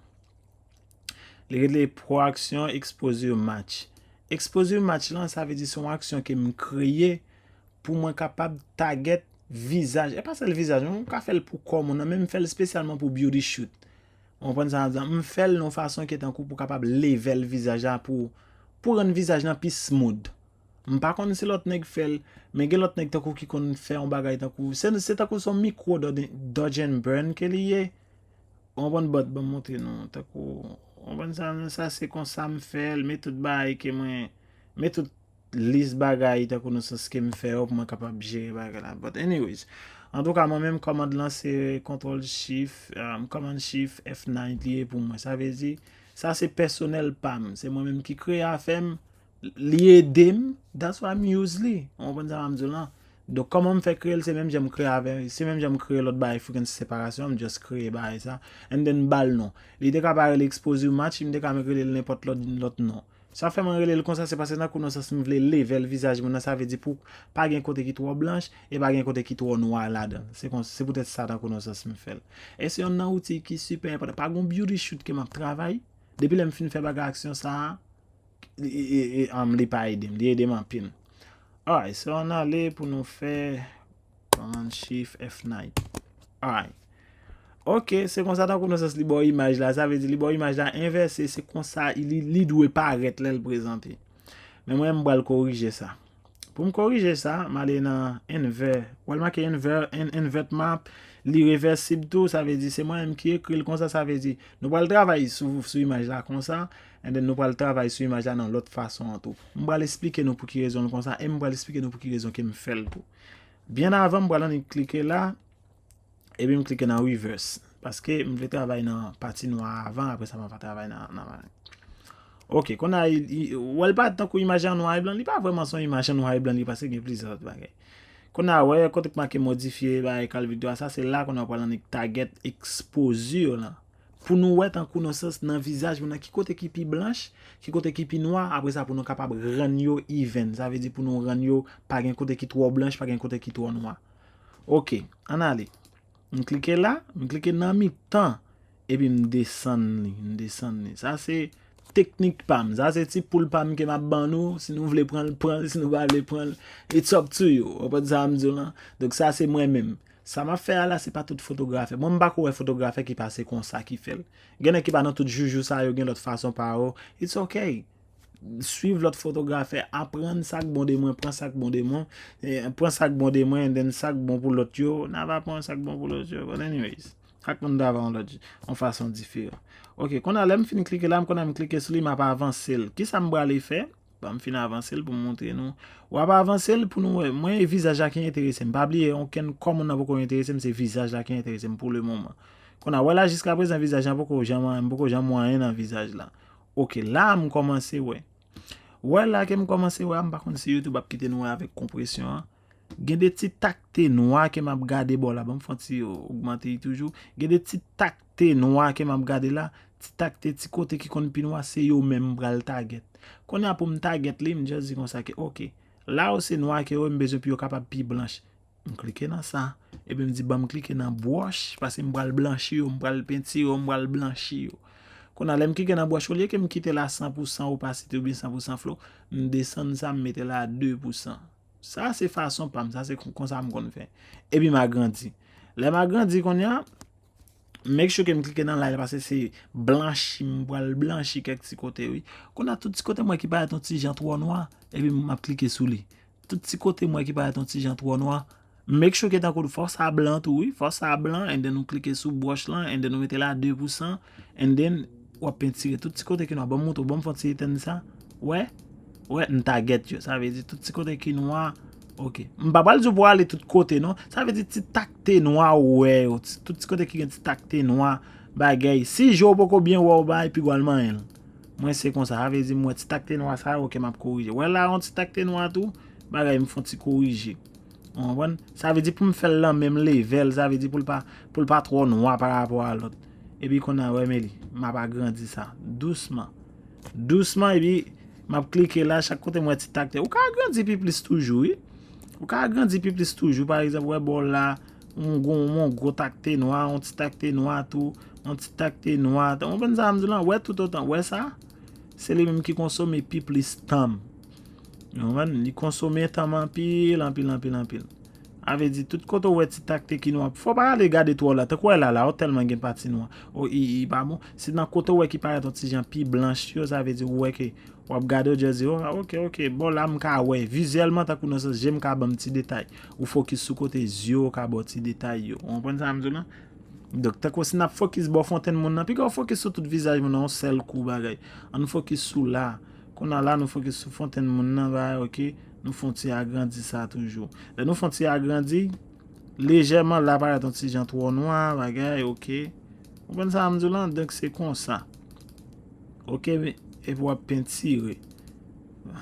Li rele Pro Action Exposure Match. Exposure Match lan, sa vle di se yon aksyon ke m kreye pou mwen kapab target vizaj. E pa sèl vizaj, non, m ka fè l pou kò moun nan, men m fè l espesyalman pou beauty shoot. Ou konprann sa m ap di? M fè l nan yon fason ke tankou pou kapab level vizaj la, pou, pou rann vizaj lan pi smooth. M pa konn si lòt nèg fè l, men gen lòt nèg tankou ki konn fè yon bagay tankou, se, se tankou se yon mikwo dodge, dodge and burn ke li ye. Ou konprann, but ban m montre nou, tankou, ou konprann sa, sa se konsa m fè l, men tout bagay ke mwen, men tout lis bagay tankou nan sans ke m fè yo pou mwen kapab jere bagay la. But anyways, antouka, mwen menm, kòmand lan se Control Shift, um, Command Shift F nine li ye pou mwen. Sa vle di, sa se pèsonèl pa m. Se mwen menm ki kreye afè m, li ede m, that's why m use li. Ou konprann sa m ap di w lan? Donk, kòman m fè kreye l, se menm jan m kreye avè, se menm jan m kreye lòt bagay, frequency separation, m just kreye bagay sa, and then m ba l non. Li te ka pa rele Exposure Match, m te ka rele l nenpòt lòt, lòt non. Sa fè mwen rele l konsa, se paske nan kou nan sans m vle level vizaj moun nan, sa vle di pou pa gen kote ki twò blanch, e pa gen kote ki twò nwa ladan. Se kon, se poutèt sa nan kou nan sans m fè l. E se yonn nan outi ki sipè enpòtan. Pa gon beauty shoot ke m ap travay. Depi lè m fin fè bagay aksyon sa a, e, e, e, um, li pa ede m. Li ede m anpil. Alright, so ann ale pou nou fè Command Shift F nine. Alright. Ok, se konsa tankou nan sans li ba w imaj la. Sa vle di li ba w imaj la envèse, se konsa li, li dwe parèt lè l prezante. Men mwen, m pral korije sa. Pou m korije sa, m ale nan invert. Ou wè l make invert, in-, invert map, li revèsib tou, sa vle di se mwen menm ki ekri l konsa, sa vle di nou pral travay sou, sou imaj la konsa, and then nou pral travay sou imaj la nan lòt fason an tou. M pral esplike nou pou ki rezon l konsa, e m pral esplike nou pou ki rezon ke m fè l tou. Byen avan, m pral annik klike la, epi m klike nan reverse. Paske m vle travay nan pati nwa a avan, apre sa m ap travay nan, nan. Ok, kounye a, ou wè l pa tankou imaj an nwa e blan, li pa vrèman se yon imaj an nwa e blan, li paske gen plizyè lòt bagay. Kounye a, wè, kote k make modifye, bagay, kal videyo a, sa se la kounye a w pral annik target exposure lan. pou nou wè tankou nan sans nan vizaj moun nan ki kote ki pi blanch, ki kote ki pi nwa, apre sa pou nou kapab rann yo even. Sa vle di pou nou rann yo pa gen kote ki twò blanch, pa gen kote ki twò nwa. Ok, ann ale. M klike la, m klike nan mitan, epi m desann li, m desann li. Sa se teknik pa m, sa se ti poul pa m ke m ap ban nou. Si nou vle pran l, pran l, si nou pa vle pran l, it's up to you. Ou konprann sa m di w lan? Donk sa se mwen menm. Sa m ap fè a la, se pa tout fotografè. Mwen, m pa ko wè fotografè ki pase konsa ki fè l. Gen nèg ki pa nan tout joujou sa yo, gen lòt fason pa yo. It's ok. Swiv lòt fotografè, aprann sa k bon de mwen, pran sa k bon de mwen, eh, pran sa k bon de mwen, and then sa k bon pou lòt yo, n a va pran sa k bon pou lòt yo. But anyways, chak moun ta va yon lòt, yon fason diferan. Ok, kounye a lè m fin klike la, m konnen m klike sou li, m ap avanse l. Kisa m prale fè? Bon, m fin avanse l pou m montre nou. W ap avanse l pou nou wè. Mwen, e vizaj la ki enterese m. Pa bliye, okenn kò moun nan poko enterese m, se vizaj la ki enterese m pou le moman. Kounye a, wè la, jiska prezan, vizaj la poko janm, m poko janm wè anyen nan vizaj la. Ok, la a m kòmanse wè. Wè la ke m kòmanse wè a, m pa konn si YouTube ap kite nou wè avèk konpresyon an. Gen de ti takte nwa ke m ap gade bò la. Ban m fè yon ti ogmante li toujou. Gen de ti takte nwa ke m ap gade la. Ti takte, ti kote ki konn pi nwa, se yo menm m pral target. Kounye a pou m target li, m just di konsa ke, ok, la yo se nwa ke yo, m bezwen pou yo kapab pi blanch. M klike nan sa. Epi m di, ban m klike nan brush, paske m pral blanchi yo, m pral pentire yo, m pral blanchi yo. Kounye a, lè m klike nan brush, olye ke m kite l a san pou san opasite oubyen san pou san flow, m desann sa, m mete l a de pou san. Sa se fason pa m, sa se kon- konsa m konn fè. Epi m agrandi. Lè m agrandi kounye a, make sure ke m klike nan line paske se blanchi, m pral blanchi kèk ti kote wi. Kounye a tout ti kote m wè ki parèt yon ti jan twò nwa, epi m ap klike sou li. Tout ti kote m wè ki parèt yon ti jan twò nwa, make sure ke tankou fò sa blan tou wi, fò sa blan, and then ou klike sou brush lan, and then ou mete l a de pou san, and then w ap pentire tout ti kote ki nwa. Ban m montre w, ban m fè yon ti etenn sa. Wè? Wè, m target yo. Sa vle di tout ti kote ki nwa. Ok. M pa pral di w pou ale tout kote, non. Sa vle di ti takte nwa ou wè yo. Ti- Tout ti kote ki gen ti takte nwa, bagay. Si je w poko byen wè w, bay, pi gwa l manyen l. Mwen se konsa. Sa vle di m wè ti takte nwa sa yo, ok, m ap korije. Wè la, yon ti takte nwa tou, bagay, m fè yon ti korije. Ou konprann? Sa vle di pou m fè l nan menm level, sa vle di pou l pa, pou l pa twò nwa pa rapò a lòt. Epi kounye a, wè, men li, m ap agrandi sa. Dousman. Dousman, epi m ap klike la, chak kote m wè ti takte. Ou ka agrandi pi plis toujou, wi. Ou ka agrandi pi plis toujou. Pa egzanp, wè bò la, yon gwo, yon gwo takte nwa, yon ti takte nwa tou, yon ti takte nwa. Ou konprann sa m di w lan? Wè tout otan, wè sa? Se li menm ki konsome pi plis tan m. Ou konprann? Li konsome tan m anpil, anpil, anpil, anpil. A vle di, tout kote w wè ti takte ki nwa, fò w pa ale gade twò la. Tankou wè la, la, ou tèlman gen pati nwa. O, i, i pa bon. Se nan kote w wè ki parèt yon ti jan pi blanch yo, sa vle di, ou wè ke w ap gade, ou just di, oh, ok, ok, bò la, m ka wè. Vizyèlman, tankou nan sans, je m ka ban m ti detay. Ou fokis sou kote zye w ka ba w ti detay yo. Ou konprann sa m di w lan? Donk, tankou si n ap fokis bò fontèn moun nan, piga w fokis sou tout vizaj moun nan yon sèl kou bagay. Ann fokis sou la. Kounye a la, nou fokis sou fontèn moun nan, bagay, ok. Nou fè yon ti agrandi sa toujou. Lè nou fè yon ti agrandi, lejèman, la parèt yon ti jan twò nwa, bagay, ok. Ou konprann sa m di w lan? Donk, se konsa. Ok, epi w ap pentire.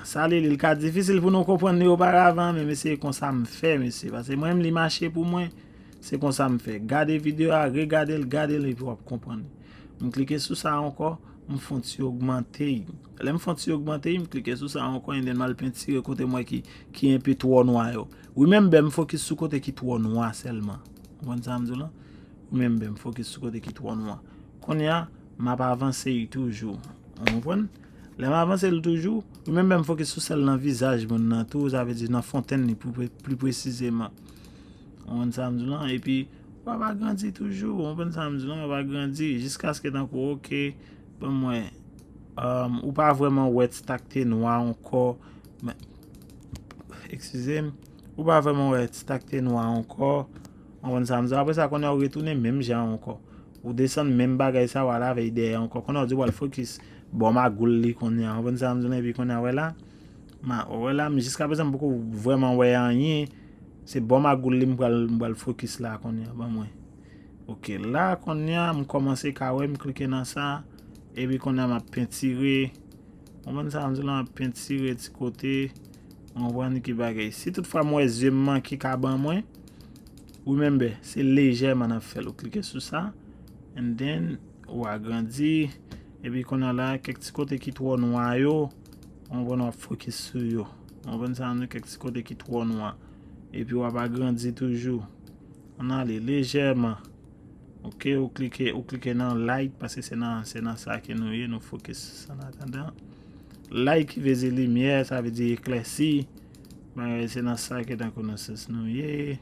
Sa li, li ka difisil pou nou konprann li oparavan, men mesye, konsa m fè, mesye. Paske mwen menm, li mache pou mwen, se konsa m fè. Gade videyo a, regade l, gade l, epi w ap konprann li. M klike sou sa ankò, m fè yon ti ogmante l. Lè m fè yon ti ogmante l, m klike sou sa ankò, and then m al pentire kote m wè ki, ki enpe twò nwa yo. Remember, m fokis sou kote ki twò nwa sèlman. Ou konprann sa m di w lan? Remember, m fokis sou kote ki twò nwa. Kounye a, m ap avanse l toujou. Ou konprann? Lè m avanse l toujou, remember, m fokis sou sèl nan vizaj moun nan tou, sa vle di nan fontèn li pli pre- pli presizeman. Ou konprann sa m di w lan? Epi, w ap agrandi toujou. Ou konprann sa m di w lan? W ap agrandi jiskaske tankou, ok, ban m wè. Um, ou pa vrèman wè ti takte nwa ankò. Men, eskize m. Ou pa vrèman wè ti takte nwa ankò. Ou konprann sa m di w? Apre sa, kounye a ou retounen menm jan ankò. Ou desann menm bagay sa, w al avè l dèyè ankò. Kounye a ou di w al fokis bò magoul li kounye a. Ou konprann sa m di w lan? Epi kounye a, wè la. Ma, wè la, m jiska prezan m poko vrèman wè anyen. Se bò magoul li m pral, m pral fokis la kounye a, ban mwen. Ok, la kounye a, m kòmanse ka wè, m klike nan sa. Epi kounye a, m ap pentire. Ou konprann sa m di w lan? M ap pentire ti kote. Ou konprann ki bagay. Si toutfwa m wè zye m manke ka ban mwen, remember, se lejèman n ap fè l. Ou klike sou sa. And then, ou agrandi. Epi kounye a la, kèk ti kote ki twò nwa yo, ou konprann, w ap fokis sou yo. Ou konprann sa m di, kèk ti kote ki twò nwa. Epi w ap agrandi toujou. Ann ale lejèman. Ok, ou klike, ou klike nan light, paske se nan, se nan sa ke nou ye, nou fokis an atandan. Light ki vle di limyè, sa vle di eklèsi. Bagay se nan sa ke tankou nan sans nou ye.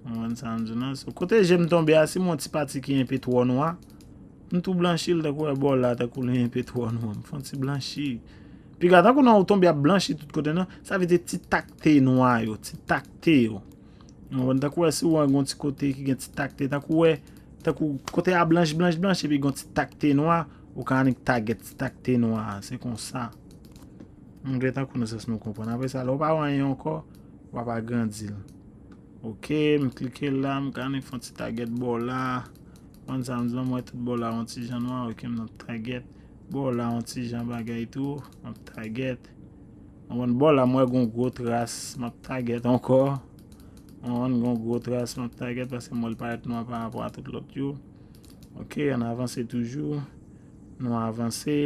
Ou konprann sa m di w lan? So, kote je m tonbe a, si m wè yon ti pati ki enpe twò nwa, m tou blanchi l, tankou wè bò la, tankou li enpe twò nwa. M fè yon ti blanchi. Piga tankou nan ou tonbe ap blanchi tout kote nan, sa vle di ti takte nwa yo, ti takte yo. Ou konprann? Tankou wè si w wè gon ti kote ki gen ti takte, tankou wè, tankou kote a blanch, blanch, blanch, epi gon ti takte nwa, ou ka annik target ti takte nwa a, se konsa. M gen tankou nan sans nou konprann. Apre sa, lè w pa wè anyen ankò, w ap agrandi l. Ok, m klike la, m ka annik fè yon ti target bò la. Konn sa m di, m wè tout bò la yon ti jan nwa, ok, m ap target. Bò la yon ti jan bagay tou, m ap target. Ou konprann, bò la, m wè gon gwo tras, m ap target ankò. Ou konprann, gon gwo tras, m ap target, paske m wè l parèt nwa pa rapò a tout lòt yo. Ok, ann avanse toujou. Nou avanse.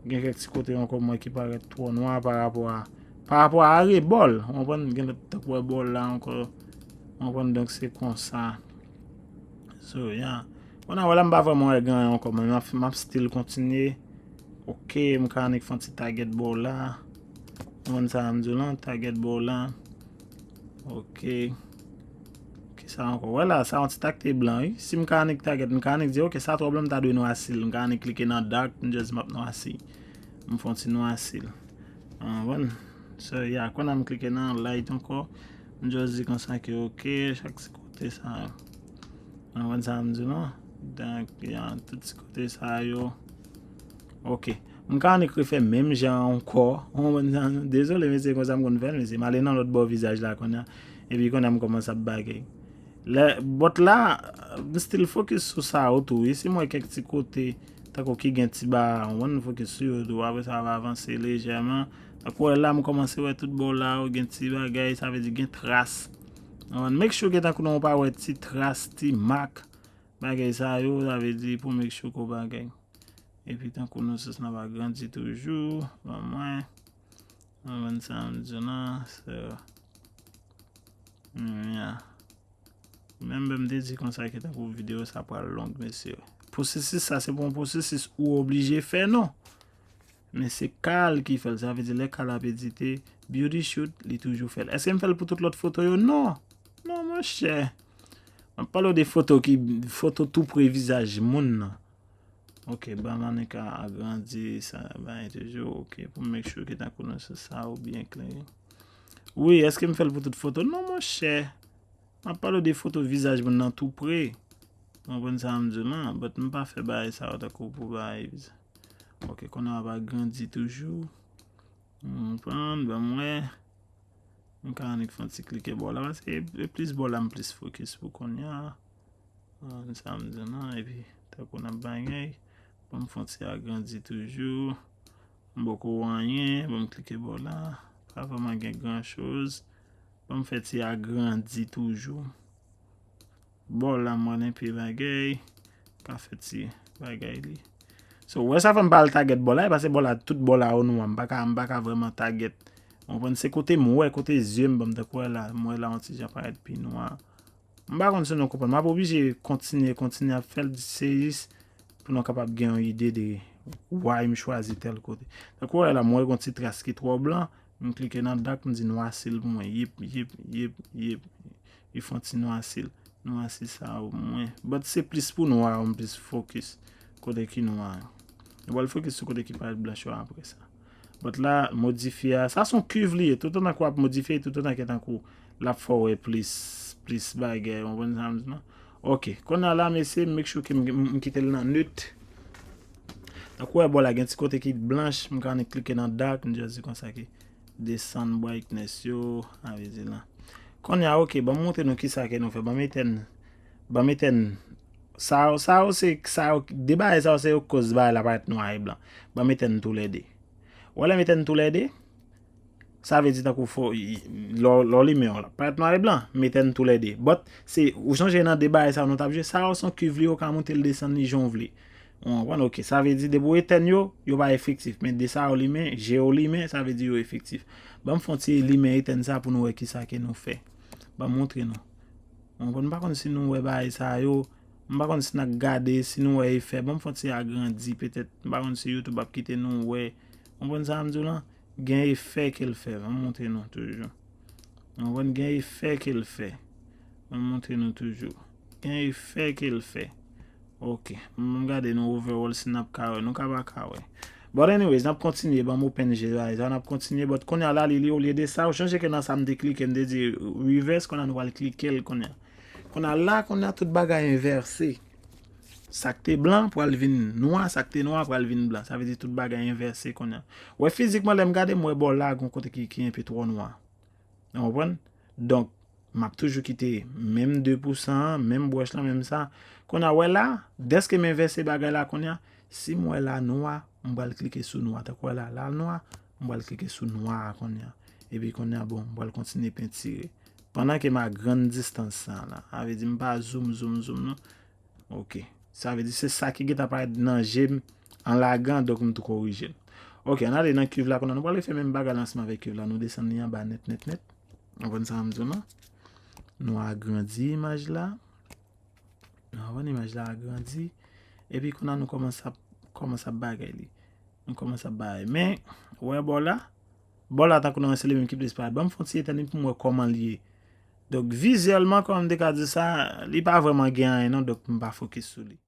Gen kèk ti kote ankò m wè ki parèt twò nwa pa rapò a, pa rapò a arebò l. Ou konprann, gen lòt tankou wè bò la ankò. Ou konprann, donk se konsa. So, yeah. Kounye a, wè la, m pa vrèman wè gen anyen ankò, men m ap, m ap still kontinye. Ok, m ka annik fè yon ti target bò la. Ou konn sa m di w lan, target bò la. Ok. Ki sa ankò? Wè la, sa yon ti takte blan, wi. Si m ka annik target, m ka annik di, ok, sa twò blan, m ta dwe nwasi l. M ka annik klike nan dark, m just m ap nwasi. M fè yon ti nwasi l. Ou konprann? So, yeah, kounye a m klike nan light ankò. M just di konsa ke, ok, chak ti kote sa. Ou konprann sa m di w lan? Donk, yeah, tout ti kote sa yo. Ok. M ka annik refè menm jan an ankò. Ou konprann sa m di w? Dezole, mesye, konsa m konn fè l, mesye. M ale nan lòt bò vizaj la kounye a. Epi kounye a m kòmanse ap bagay. Lè, but la, m still fokis sou sa yo tou, wi. Si m wè kèk ti kote, tankou ki gen ti ba, ou konprann, m fokis sou yo tou. Apre sa, w ap avanse lejèman. Tankou wè la, m kòmanse wè tout bò la, ou gen ti bagay, sa vle di gen tras. Ou konprann? Make sure ke tankou non, ou pa wè ti tras, ti mak. Bagay sa yo, sa vle di pou make sure ke w bagay. Epi tankou nou sous nan ap agrandi toujou, ban mwen. Ou konprann sa m di w lan, so, mm, yeah. Menm m te di konsa ke tankou videyo sa pral long, mesye. Pwosesis sa, se pa yon pwosesis ou oblije fè, non. Men se Carl ki fè l. Sa vle di lè Carl ap edite, Beauty Shoot, li toujou fè l. Èske m fè l pou tout lòt foto yo? Non. Non, monchè. M ap pale w de foto ki, foto tou pre vizaj moun nan. Ok, ban m annik agrandi sa, bagay toujou. Ok, pou m make sure ke tankou nou sou sa, ou byen klè. Wi, èske m fè l pou tout foto? Non, monchè. M ap pale w de foto vizaj moun nan tou pre. Ou konprann sa m di w lan, but m pa fè bagay sa yo tankou pou bagay vizaj. Ok, kounye a w ap agrandi toujou. Ou konprann, ban m wè. M ka annik fè yon ti klike bò la, paske e, e plis bò la m plis fokis pou kounye a. Ou konprann sa m di w lan, epi tankou n ap bagay. Ban m fè yon ti agrandi toujou. M poko wè anyen, ban m klike bò la. Pa vrèman gen gran choz. Ban m fè ti agrandi toujou. Bò la, m wè l enpe bagay. Ka fè ti bagay li. So, wè sa fè m pa al target bò la, e paske bò la, tout bò la yo nwa. M pa ka, m pa ka vrèman target. Ou konprann? Se kote m wè, kote zye m ban m tankou wè la. M wè la yon ti jan parèt pi nwa. M pa konn si nou konprann. M ap oblije kontinye, kontinye ap fè l, se jis pou nou kapab gen yon ide de why m chwazi tèl kote. Tankou wè la, m wè gon ti tras ki twò blan, m klike nan dark, m di nwasi l pou mwen. Yip, yip, yip, yip. Li fè yon ti nwasi l. Nwasi sa pou mwen. But se plis pou nwa yo, m plis fokis kote ki nwa yo. Nou pral fokis sou kote ki parèt blanch yo apre sa. But la, modifye a, sa se yon kuiv li ye. Toutotan ke w ap modifye, toutotan ke tankou l ap fè w wè plis, plis bagay, ou konprann sa m di w lan? Ok, kounye a la, mesye, make sure ke m, m, m kite l nan neutre. Tankou wè bò la gen ti kote ki blanch, m ka annik klike nan dark, m just di konsa ke desann brightness yo, sa vle di la. Kounye a, ok, ban m montre nou kisa ke nou fè. Ban m etèn, ban m etèn, sa yo, sa yo se, sa yo, de bagay sa yo se yo k koz bagay la parèt nwa e blan. Ban m etèn toulède. Wè lè m etèn toulède, Sa vle di tankou fo, lè w limen yo la. Parèt nwa e blan, m etèn toulède. But, se, ou sonje nan de bagay sa yo nou t ap jwe, sa yo se yon kuiv li, ou ka moute l desann li jan w vle. Ou konprann? Ok, sa vle di depi w etèn yo, yo pa efektif. Men de sa yo limen, je yo limen, sa vle di yo efektif. Ban m fè yon ti limen etèn sa pou nou wè kisa ke nou fè. Ban m montre nou. Ou konprann? M pa konn si nou wè bagay sa yo. M pa konn si n ap gade, si nou wè efè. Ban m fè yon ti agrandi petèt. M pa konn si YouTube ap kite nou wè. Ou konprann sa m di w lan? Gen efè ke l fè. Ban m montre nou toujou. Ou konprann? Gen efè ke l fè. Ban m montre nou toujou. Gen efè ke l fè. Ok. M gade nou overall si n ap ka wè. Nou ka pa ka wè. But anyways, n ap kontinye. Ban m open je bagay sa. N ap kontinye. But kounye a la, li, li olye de sa. Ou sonje ke nan sa m te klike, m te di reverse. Kounye a nou pral klike l kounye a. Kounye a la, kounye a tout bagay envèse. Sa k te blan pral vin nwa, sa k te nwa pral vin blan. Sa vle di tout bagay envèse kounye a. Wè fizikman lè m gade, m wè bò la gon kote ki, ki enpe twò nwa. Ou konprann? Donk, m ap toujou kite menm de pousan an, menm brèch lan, menm sa. Kounye a, wè la, dèske m envèse bagay la kounye a, si m wè la nwa, m pral klike sou nwa. Tankou wè la, la nwa, m pral klike sou nwa a kounye a. Epi kounye a, bon, m pral kontinye pentire. Pandan ke m a grann distans sa la. Sa vle di m pa zoom, zoom, zoom non. Ok. Sa vle di se sa ki gentan parèt nan je m an lagan, donk m tou korije l. Ok, ann ale nan kuiv la kounye a. Nou pral refè menm bagay la ansanm avèk kuiv la. Nou desann li anba nèt, nèt, nèt. Ou konprann sa m di w lan? Nou agrandi imaj la. Nou konprann imaj la agrandi. Epi kounye a nou kòmanse ap, kòmanse ap bagay li. Nou kòmanse ap bagay. Men, wè bò la. Bò la tankou nan se li menm ki plis parèt. Ban m fè yon ti etèn li pou m wè kòman l ye. Donk, vizyèlman, kòman m te ka di sa, li pa vrèman gen anyen non, donk m pa fokis sou li.